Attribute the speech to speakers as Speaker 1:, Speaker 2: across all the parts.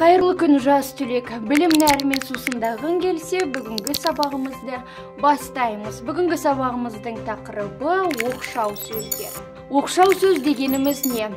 Speaker 1: Қайырлы күн, жас түлек. Білім нәрімен сусындағың келсе, бүгінгі сабағымызды бастаймыз. Бүгінгі сабағымыздың тақырыбы оқшау сөздер. Оқшау сөз дегеніміз не?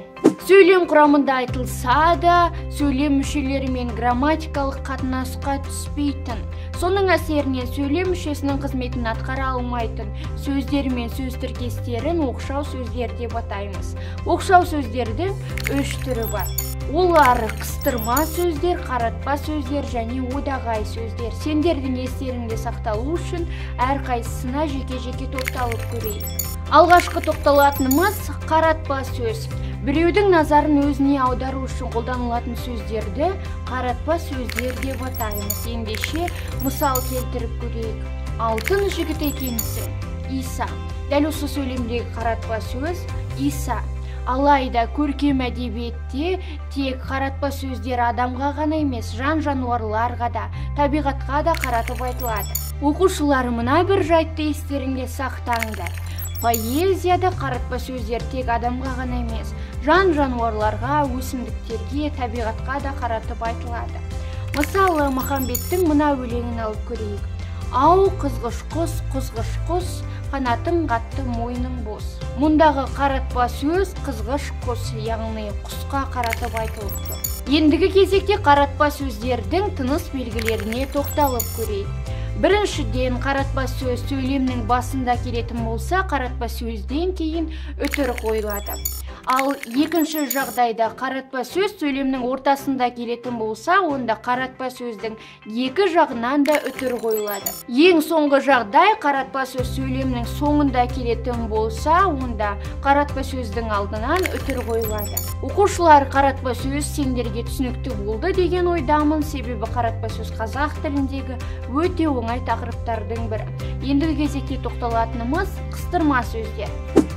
Speaker 1: Сөйлем құрамында айтылса да, сөйлем мүшелерімен грамматикалық қатынасқа түспейтін, соның әсерінен сөйлем мүшесінің қызметін атқара алмайтын сөздер мен сөз тіркестерін оқшау сөздер деп атаймыз. Оқшау сөздердің үш түрі бар. Олар қыстырма сөздер, қаратпа сөздер және одағай сөздер. Сендердің естеріңде сақталу үшін әрқайсысына жеке-жеке тоқталып көрейік. Алғашқы тоқталатынымыз қаратпа сөз. Біреудің назарын өзіне аудару үшін қолданылатын сөздерді қаратпа сөздер деп атаймыз. Ендеше мысал келтіріп көрейік. Алтын жігіт екенсің, Иса. Дәл осы сөйлемдегі қаратпа сөз Иса. Алайда көркем әдебиетте тек қаратпа сөздер адамға ғана емес, жан-жануарларға да, табиғатқа да қаратып айтылады. Оқушылар, мына бір жайтты естеріңде сақтаңдар. Поэзияда қаратпа сөздер тек адамға ғана емес, жан-жануарларға, өсімдіктерге, табиғатқа да қаратып айтылады. Мысалы, Махамбеттің мына өлеңін алып көрейік. Ау, қызғыш құс, қызғыш құс, қанатың қатты, мойның бос. Мұндағы қаратпа сөз қызғыш құс, яғни құсқа қаратып айтылып тұр. Ендігі кезекте қаратпа сөздердің тыныс белгілеріне тоқталып көрейік. Біріншіден, қаратпа сөз сөйлемнің басында келетін болса, қаратпа сөзден кейін үтір қойылады. Ал екінші жағдайда қаратпа сөз сөйлемнің ортасында келетін болса, онда қаратпа сөздің екі жағынан да үтір қойылады. Ең соңғы жағдай, қаратпа сөз сөйлемнің соңында келетін болса, онда қаратпа сөздің алдынан үтір қойылады. Оқушылар, қаратпа сөз сендерге түсінікті болды деген ойдамын, себебі қаратпа сөз қазақ тіліндегі өте оңай тақырыптардың бірі. Ендігі кезекте тоқталатынымыз қыстырма сөздер.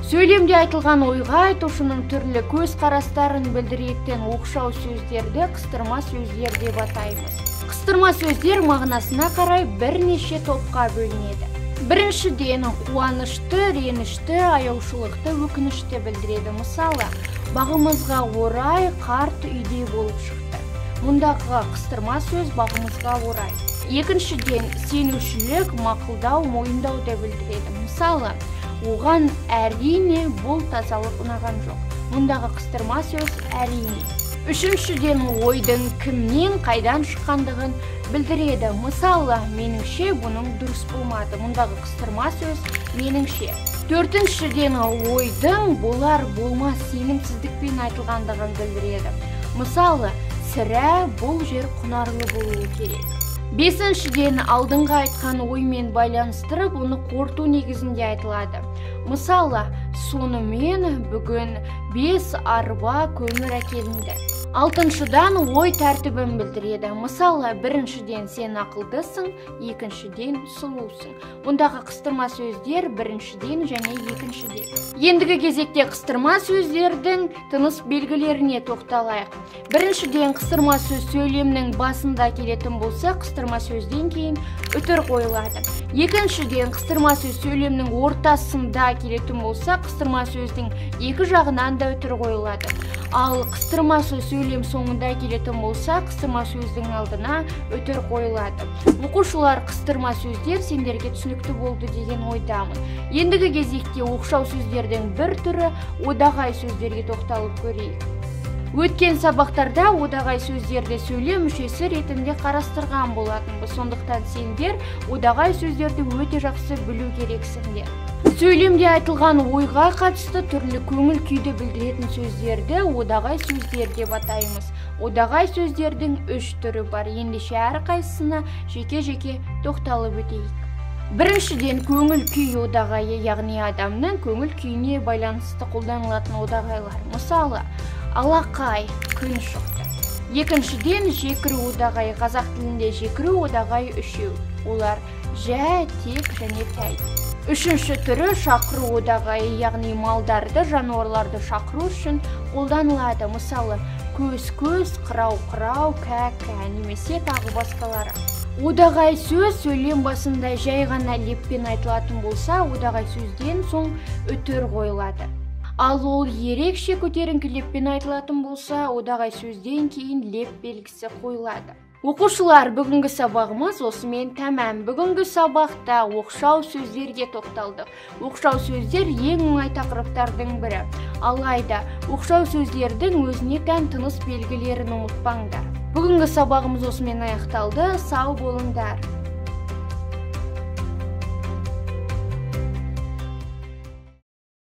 Speaker 1: Сөйлемде айтылған ойға айтушының түрлі көзқарастарын білдіретін оқшау сөздерді қыстырма сөздер деп атаймыз. Қыстырма сөздер мағынасына қарай бірнеше топқа бөлінеді. Біріншіден, қуанышты, ренішті, аяушылықты, өкінішті білдіреді. Мысалы, бағымызға орай қарт үйде болып шықты. Мұндағы қыстырма сөз бағымызға орай. Екіншіден, сенушілік, мақұлдау, мойындауды білдіреді. Мысалы, оған әрине бұл тазалық ұнаған жоқ. Мұндағы қыстырма сөз әрине. Үшіншіден, ойдың кімнен, қайдан шыққандығын білдіреді. Мысалы, меніңше бұның дұрыс болмады. Мұндағы қыстырма сөз меніңше. Төртіншіден, ойдың болар болмас сенімсіздікпен айтылғандығын білдіреді. Мысалы, сірә бұл жер құнарлы болуы керек. Бесіншіден, алдыңғы айтқан оймен байланыстырып, оны қорыту негізінде айтылады. Мысалы, сонымен бүгін 5 арба көмір әкелінді. Алтыншыдан, ой тәртібін білдіреді. Мысалы, біріншіден сен ақылдысың, екіншіден сұлусың. Мұндағы қыстырма сөздер біріншіден және екіншіден. Ендігі кезекте қыстырма сөздердің тыныс белгілеріне тоқталайық. Біріншіден, қыстырма сөз сөйлемнің басында келетін болса, қыстырма сөзден кейін үтір қойылады. Екіншіден, қыстырма сөз сөйлемнің ортасында келетін болса, қыстырма сөздің екі жағынан да үтір қойылады. Ал қыстырма сөз сөйлем соңында келетін болса, қыстырма сөздің алдына үтір қойылады. Оқушылар, қыстырма сөздер сендерге түсінікті болды деген ойдамын. Ендігі кезекте оқшау сөздердің бір түрі одағай сөздерге тоқталып көрейік. Өткен сабақтарда одағай сөздерді сөйлем мүшесі ретінде қарастырған болатынбыз. Сондықтан сендер одағай сөздерді өте жақсы білу керексіңдер. Сөйлемде айтылған ойға қатысты түрлі көңіл күйді білдіретін сөздерді одағай сөздер деп атаймыз. Одағай сөздердің үш түрі бар. Ендеше әрқайсысына жеке-жеке тоқталып өтейік. Біріншіден, көңіл күй одағайы, яғни адамның көңіл күйіне байланысты қолданылатын одағайлар. Мысалы, алақай, күн шықты. Екіншіден, жекіру одағайы. Қазақ тілінде жекіру одағайы үшеу. Олар жә, тек және тәй. Үшінші түрі шақыру одағайы, яғни малдарды, жануарларды шақыру үшін қолданылады. Мысалы, көз-көз, қырау-қырау, кә-кә немесе тағы басқалары. Одағай сөз сөйлем басында жай ғана леппен айтылатын болса, одағай сөзден соң үтір қойылады. Ал ол ерекше көтеріңкі леппен айтылатын болса, одағай сөзден кейін леп белгісі қойылады. Оқушылар, бүгінгі сабағымыз осымен тәмам. Бүгінгі сабақта оқшау сөздерге тоқталдық. Оқшау сөздер ең оңай тақырыптардың бірі. Алайда оқшау сөздердің өзіне тән тыныс белгілерін ұмытпаңдар. Бүгінгі сабағымыз осымен аяқталды. Сау болыңдар.